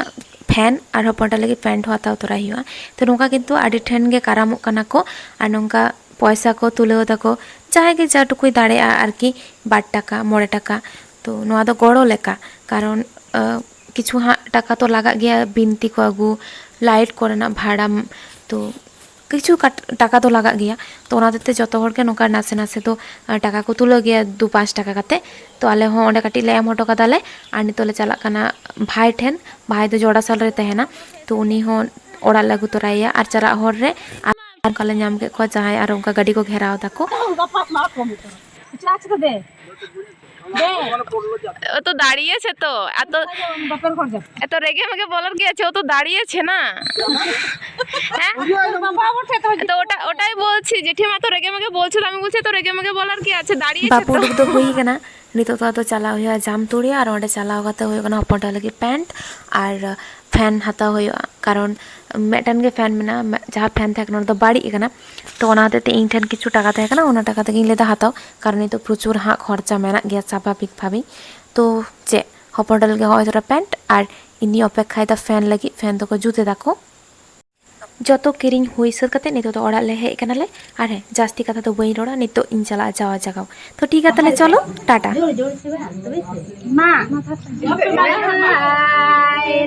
ᱯᱷᱮᱱ, ᱟᱨ ᱦᱚᱯᱚᱱ ᱮᱨᱟ ᱞᱟᱹᱜᱤᱫ ᱯᱮᱱᱴ ᱦᱚᱸ ᱦᱟᱛᱟᱣ ᱛᱚᱨᱟᱭ ᱦᱩᱭᱩᱜᱼᱟ᱾ ᱛᱚ ᱱᱚᱝᱠᱟ ᱠᱤᱱᱛᱩ ᱟᱹᱰᱤ ᱴᱷᱮᱱ ᱜᱮ ᱠᱟᱨᱟᱢᱚᱜ ᱠᱟᱱᱟ ᱠᱚ, ᱟᱨ ᱱᱚᱝᱠᱟ ᱯᱚᱭᱥᱟ ᱠᱚ ᱛᱩᱞᱟᱹᱣ ᱫᱟᱠᱚ, ᱡᱟᱦᱟᱸᱭ ᱜᱮ ᱡᱟ ᱴᱩᱠᱩᱭ ᱫᱟᱲᱮᱭᱟᱜᱼᱟ ᱟᱨᱠᱤ, ᱵᱟᱨ ᱴᱟᱠᱟ, ᱢᱚᱬᱮ ᱴᱟᱠᱟ᱾ ᱛᱚ ᱱᱚᱣᱟ ᱫᱚ ᱜᱚᱲᱚ ᱞᱮᱠᱟ, ᱠᱟᱨᱚᱱ, ᱟᱸ, ᱠᱤᱪᱷᱩ ᱦᱟᱸᱜ ᱴᱟᱠᱟ ᱛᱚ ᱞᱟᱜᱟᱜ ᱜᱮᱭᱟ, ᱵᱤᱱᱛᱤ ᱠᱚ ᱟᱹᱜᱩ, ᱞᱟᱭᱤᱴ ᱠᱚᱨᱮᱱᱟᱜ ᱵᱷᱟᱲᱟ, ᱛᱚ ᱠᱤᱪᱷᱩ ᱠᱟᱴ-, ᱴᱟᱠᱟ ᱫᱚ ᱞᱟᱜᱟᱜ ᱜᱮᱭᱟ᱾ ᱛᱚ ᱚᱱᱟ ᱦᱚᱛᱮᱡ ᱛᱮ ᱡᱚᱛᱚ ᱦᱚᱲ ᱜᱮ ᱱᱚᱝᱠᱟ ᱱᱟᱥᱮ ᱱᱟᱥᱮ ᱫᱚ, ᱟᱸ, ᱴᱟᱠᱟ ᱠᱚ ᱛᱩᱞᱟᱹᱣ ᱜᱮᱭᱟ, ᱫᱩ ᱯᱟᱸᱪ ᱴᱟᱠᱟ ᱠᱟᱛᱮ᱾ ᱛᱚ ᱟᱞᱮ ᱦᱚᱸ ᱚᱸᱰᱮ ᱠᱟᱹᱴᱤᱡ ᱞᱮ ᱮᱢ ᱦᱚᱴᱚ ᱠᱟᱫᱟᱞᱮ, ᱟᱨ ᱱᱤᱛᱚᱜ ᱞᱮ ᱪᱟᱞᱟᱜ ᱠᱟᱱᱟ ᱵᱷᱟᱭ ᱴᱷᱮᱱ᱾ ᱵᱷᱟᱭ ᱫᱚ ᱡᱚᱲᱟᱥᱟᱞ ᱨᱮ ᱛᱟᱦᱮᱱᱟ, ᱛᱚ ᱩᱱᱤ ᱦᱚᱸ ᱚᱲᱟᱜ ᱞᱮ ᱟᱹᱜᱩ ᱛᱚᱨᱟᱭᱮᱭᱟ᱾ ᱟᱨ ᱪᱟᱞᱟᱜ ᱦᱚᱨ ᱨᱮ ᱟᱨ ᱚᱱᱠᱟ ᱞᱮ ᱧᱟᱢ ᱠᱮᱫ ᱠᱚᱣᱟ, ᱡᱟᱦᱟᱸᱭ ᱟᱨ ᱚᱱᱠᱟ ᱜᱟᱹᱰᱤ ᱠᱚ ᱜᱷᱮᱨᱟᱣ ᱫᱟᱠᱚ᱾ ᱚ ᱛᱚ ᱫᱟঁড়িয়েছে তো, এত, এত রেগে মেগে বলার কি আছে, ও তো দাঁড়িয়েছে না। হ্যাঁ? তো ওটা, ওটাই বলছি, জেঠিমা তো রেগে মেগে বলছে, তো আমি বলছি তো রেগে মেগে বলার কি আছে, দাঁড়িয়েছে ᱵᱟᱯᱩ ᱩᱰᱩᱠ ᱫᱚ ᱦᱩᱭ ᱠᱟᱱᱟ᱾ ᱱᱤᱛᱚᱜ ᱫᱚ ᱟᱫᱚ ᱪᱟᱞᱟᱣ ᱦᱩᱭᱩᱜᱼᱟ ᱡᱟᱢᱛᱩᱲᱤ, ᱟᱨ ᱚᱸᱰᱮ ᱪᱟᱞᱟᱣ ᱠᱟᱛᱮ ᱦᱩᱭᱩᱜ ᱠᱟᱱᱟ ᱦᱚᱯᱚᱱ ᱮᱨᱟ ᱞᱟᱹᱜᱤᱫ ᱯᱮᱱᱴ ᱟᱨ ᱯᱷᱮᱱ ᱦᱟᱛᱟᱣ ᱦᱩᱭᱩᱜᱼᱟ, ᱠᱟᱨᱚᱱ ᱢᱤᱫᱴᱮᱱ ᱜᱮ ᱯᱷᱮᱱ ᱢᱮᱱᱟᱜᱼᱟ, ᱢᱮ-, ᱡᱟᱦᱟᱸ ᱯᱷᱮᱱ ᱛᱟᱦᱮᱸ ᱠᱟᱱᱟ ᱚᱱᱟ ᱫᱚ ᱵᱟᱹᱲᱤᱡ ᱟᱠᱟᱱᱟ᱾ ᱛᱚ ᱚᱱᱟ ᱦᱚᱛᱮᱡ ᱛᱮ ᱤᱧ ᱴᱷᱮᱱ ᱠᱤᱪᱷᱩ ᱴᱟᱠᱟ ᱛᱟᱦᱮᱸ ᱠᱟᱱᱟ, ᱚᱱᱟ ᱴᱟᱠᱟ ᱛᱮᱜᱮᱧ ᱞᱟᱹᱭᱫᱟ ᱦᱟᱛᱟᱣ, ᱠᱟᱨᱚᱱ ᱱᱤᱛᱚᱜ ᱯᱨᱚᱪᱩᱨ ᱦᱟᱸᱜ ᱠᱷᱚᱨᱪᱟ ᱢᱮᱱᱟᱜ ᱜᱮᱭᱟ ᱥᱟᱵᱷᱟᱵᱤᱠ ᱵᱷᱟᱵᱮ᱾ ᱛᱚ ᱪᱮᱫ, ᱦᱚᱯᱚᱱ ᱮᱨᱟ ᱞᱟᱹᱜᱤᱫ ᱦᱚᱸᱜᱼᱚᱭ ᱛᱷᱚᱲᱟ ᱯᱮᱱᱴ, ᱟᱨ ᱤᱧᱤᱧ ᱚᱯᱮᱠᱠᱷᱟᱭᱮᱫᱟ ᱯᱷᱮᱱ ᱞᱟᱹᱜᱤᱫ, ᱯᱷᱮᱱ ᱫᱚᱠᱚ ᱡᱩᱛ ᱮᱫᱟ ᱠᱚ᱾ ᱡᱚᱛᱚ ᱠᱤᱨᱤᱧ ᱦᱩᱭ ᱥᱟᱹᱛ ᱠᱟᱛᱮ ᱱᱤᱛᱚᱜ ᱫᱚ ᱚᱲᱟᱜ ᱞᱮ ᱦᱮᱡ ᱠᱟᱱᱟᱞᱮ᱾ ᱟᱨ ᱦᱮᱸ, ᱡᱟᱹᱥᱛᱤ ᱠᱟᱛᱷᱟ ᱫᱚ ᱵᱟᱹᱧ ᱨᱚᱲᱟ, ᱱᱤᱛᱚᱜ ᱤᱧ ᱪᱟᱞᱟᱜᱼᱟ ᱡᱟᱣᱟ ᱡᱟᱜᱟᱣ᱾ ᱛᱚ ᱴᱷᱤᱠ ᱜᱮᱭᱟ, ᱛᱟᱦᱞᱮ ᱪᱚᱞᱚ, ᱴᱟᱴᱟ᱾ ᱢᱟ᱾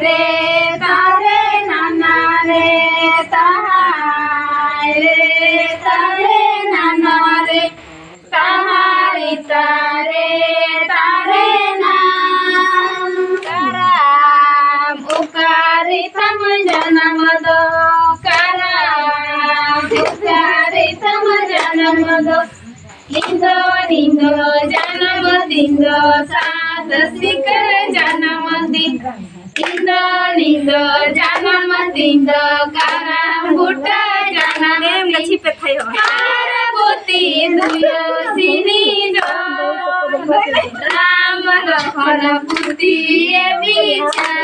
ᱨᱮ ᱛᱟᱨᱮ ᱱᱟᱱᱟ ᱨᱮ ᱛᱟᱦᱟᱭ ᱨᱮ ᱛᱟᱨᱮ ᱱᱟᱱᱟ ᱨᱮ ᱛᱟᱦᱟᱭ ᱛᱟᱨᱮ ᱛᱟᱨᱮ ᱱᱟ᱾ ᱠᱟᱨᱟᱢ ᱚᱠᱟᱨᱮ ᱛᱟᱢ ᱡᱟᱱᱟᱢ ᱫᱚ, ᱠᱟᱨᱟᱢ ᱚᱠᱟᱨᱮ ᱛᱟᱢ ᱡᱟᱱᱟᱢ ᱫᱚ᱾ ᱤᱧ ᱫᱚ, ᱤᱧ ᱫᱚ ᱡᱟᱱᱟᱢ ᱫᱤᱱ ᱫᱚ ᱥᱟᱛ ᱥᱤᱠᱟᱹ ᱡᱟᱱᱟᱢ ᱫᱤᱱ᱾ ᱤᱧ ᱫᱚ, ᱤᱧ ᱫᱚ ᱡᱟᱱᱟᱢ ᱫᱤᱱ ᱫᱚ ᱠᱟᱨᱟᱢ ᱵᱩᱴᱟᱹ ᱡᱟᱱᱟᱢ ᱫᱤᱱ᱾ ᱯᱟᱨᱵᱚᱛᱤ ᱫᱩᱭᱟᱹ ᱥᱤᱱᱤ ᱫᱚ ᱨᱟᱢ ᱞᱚᱠᱷᱚᱱ ᱯᱩᱛᱤᱭᱮ ᱵᱤᱪᱷᱟᱹᱱ᱾